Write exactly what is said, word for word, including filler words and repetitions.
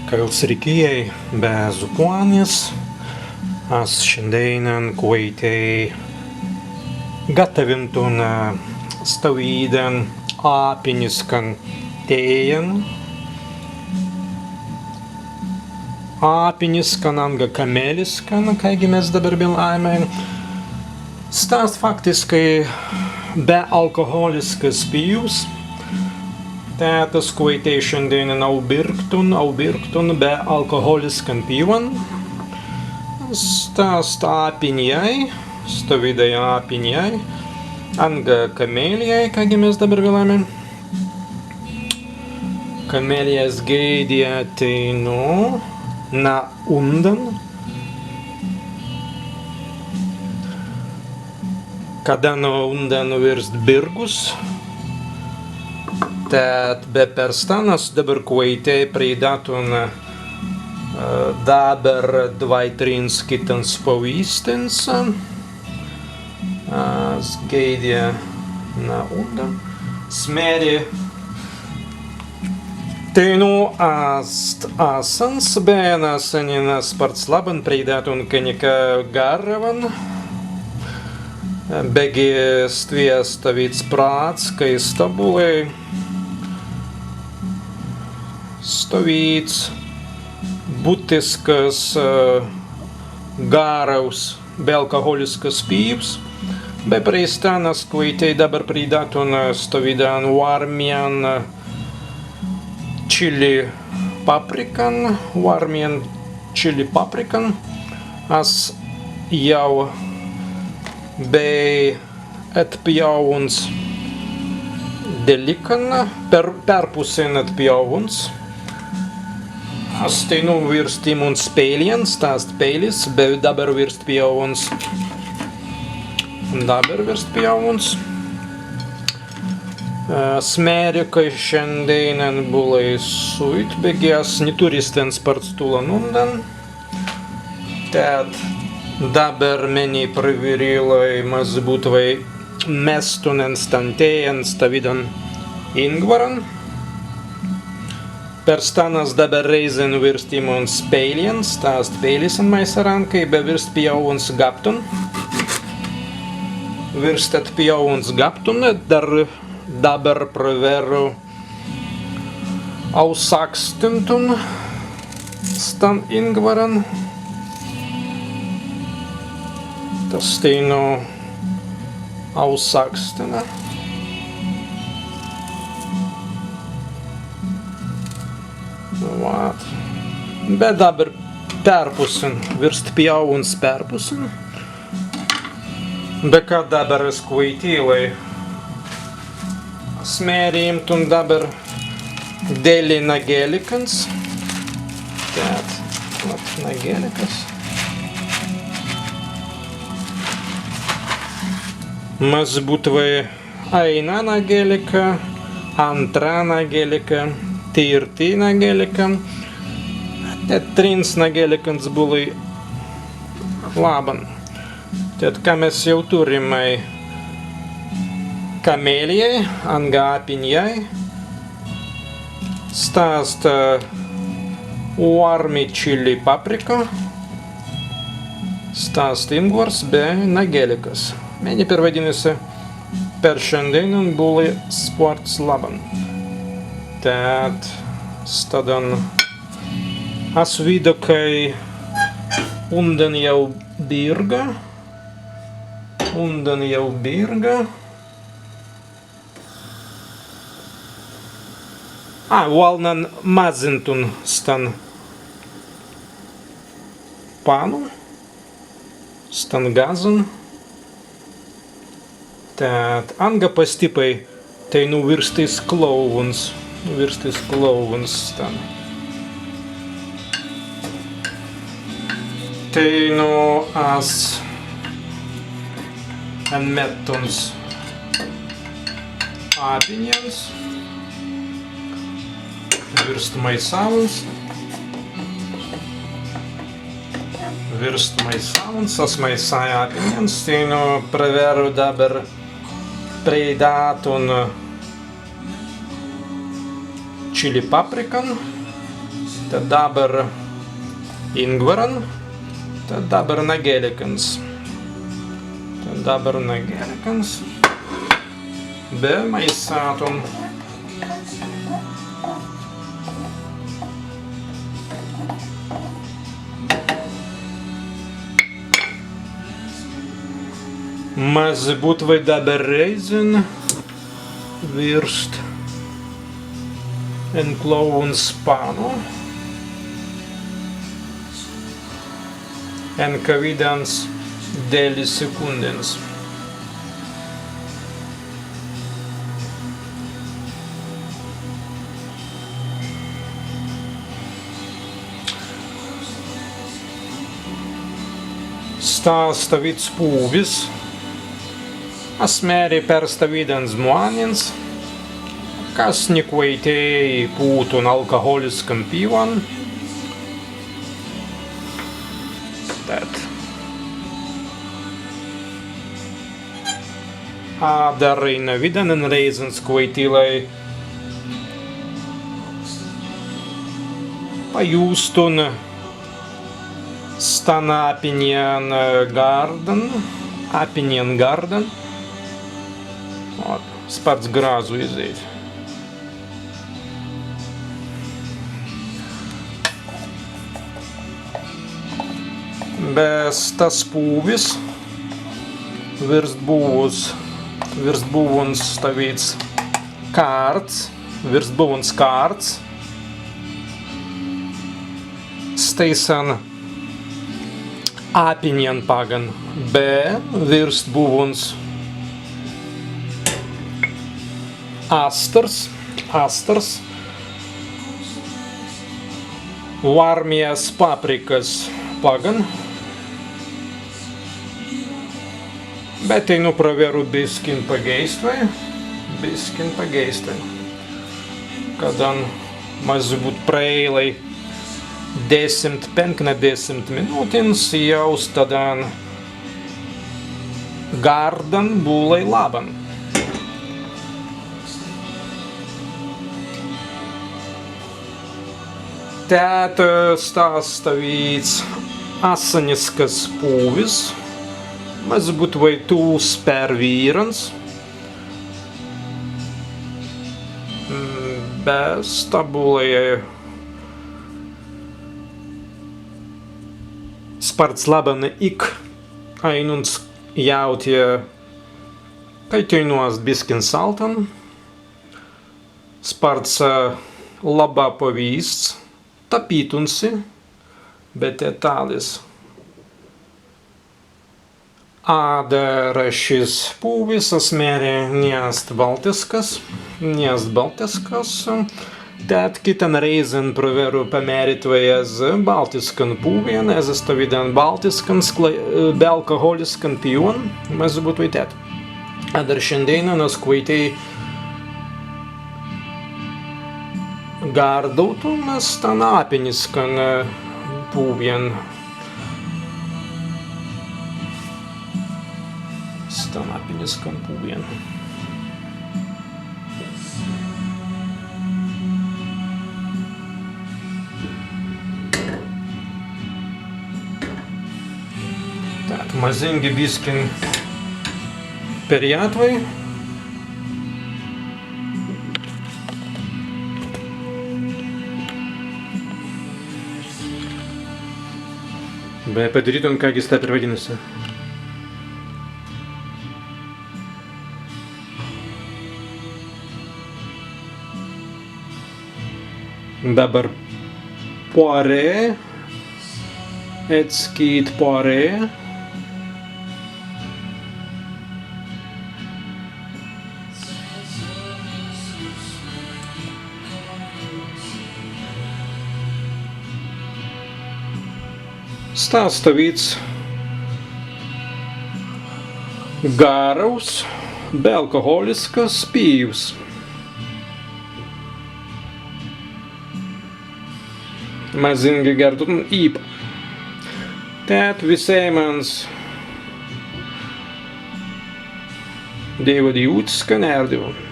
Kaīls, rikijai be zupānis, as šandēinan kwaitēi gatawintun stawīdan appiniskan tējan. Appiniskan anga kamēliskan, kāigi mes dabber bilāimai. Sta ast faktiskai bealkohōliskas pīws. Tēt as kwaitēi šandēinan aubirgtun, aubirgtun bealkohōliskan pīwan. Sta ast appinjai, stawīdai appinjai. Anga kamēlijai, kāigi mes dabber bilāimai. Kamēlijas gēidja teinū na undan, kaddan undan wīrst birgus. Tēt be per stan as dabber kwaitēi preidātun, ē, dabber dwāi trīns kittans pawīstins. As gēidja na undan. As mēri, teinū ast asans, be en asanin as spārts labban preidātun ka nika garrawan. Beggi stwi ast stawīds prāts, kāi sta būlai stawīds būtiskas, ē, garraws bealkohōliskas pīws. Be prei stan as kwaitēi dabber preidātun stawīdan wārmjan čili paprikan, wārmjan čili paprikan. As jāu bēi etpjāwuns delīkan, per, perpussin etpjāwuns. As teinū wīrst īmuns pēljan, sta ast pēlis, be dabber wīrst pjāwuns. Dabber wīrst pjāwuns. As mēri, kāi šandēinan būlai suit, beggi as ni turri stwen spārts tūlan undan. Tēt dabber mennei prawerīlai mazzi būtwei mestun en stan tējan stawīdan ingwaran. Per stan as dabber rēizan wīrst īmuns pēljan, sta ast pēlis en maisarānkai, be wīrst pjāwuns gabtun. Wīrst etpjāwuns gabtun, dar dabber prawerru ausakstintun stan ingwaran. Tēt teinū ausakstina. Wat. Be dabber perpussin, wīrst pjāwuns perpussin. Be ka dabber as kwaitīlai? As mēri īmtun dabber delli nagelikans. Tēt, wat, nagelikans. Mazzi būtwei aīna nagelika, āntra nagelika, tīrti nagelika. Tēt trīns nagelikans būlai labban. Tēt, ka mes jāu turrimai kamēlijai, anga appinjai. Sta ast, ē, wārmi čili paprika. Sta ast ingwars be nagelikas. Mennei perwaidinna si, per šandēinan būlai spārts labban. Tēt, staddan as widāi, kāi undan jāu birga. Undan jāu birga. A, walnan mazintun stan pannu, stan gazan. Tēt anga pastippai teinū wīrst izklāwuns, wīrst izklāwuns stan. Teinū as enmettuns appinnans. Wīrst maisāwuns. Wīrst maisāwuns, as maisāi appinnans, teinū prawerru dabber preidātun čili paprikan. Tēt dabber ingweran, tēt dabber na gellikans. Tēt dabber na gellikans. Be maisātun. Mazzi būtwei dabber rēizan wīrst en klāwuns pannu, en kawīdans delli sekūndans. Sta stawīds pūwis, as mēri, per stawīdans zmānins, kas ni kwaitēi pūtun alkohōliskan pīwan. Tēt. Adder ainawīdan en rēizans kwaitīlai pajūstun stan appinjan gardan, appinjan gardan. Ot, spārts grazzu izēit. Be stas pūwis wīrst buwuns, wīrst buwuns stawīds kārts, wīrst buwuns kārts. Stēisan appinjan paggan, be wīrst buwuns astars, astars, warmjas paprikas paggan. Be teinū prawerru biskin pagēistwei, biskin pagēistwei. Kaddan mazzi būt praēilai desimt, pēnknadesimt minūtins, jāu staddan gardan būlai labban. Tēt, sta ast stawīds assaniskas pūwis, mazzi būtwei tūls per wīrans. Mm, be sta būlai spārts labban ik ainunts jāutja, kāi teinū ast biskin saltan. Spārts, ā, labs pawīsts, tapītun si, be tēt tālis. Adder šis pūwis, as mēri, ni ast baltiskas, ni ast baltiskas. Tēt kittan rēizan prawerru pamērītwei ezze baltiskan pūwjan, ezze stawīdan baltiskan sklai-, be alkohōliskan pīwan, mazzi būtwei tēt. Adder šandēinan as kwaitēi gardautun stan appiniskan, ā, pūwjan. Stan appiniskan pūwjan. Tēt, mazīngi biskin perjātwei. Be padirītun, kāigi sta perwaidinna si. Dabber puarē, ēdskit puarē. Sta stawīds garraus be alkohōliskas pīws. Mazīngi gardautun. Ip. Tēt wisēimans Dēiwa dīwūtiskan ērdiwan.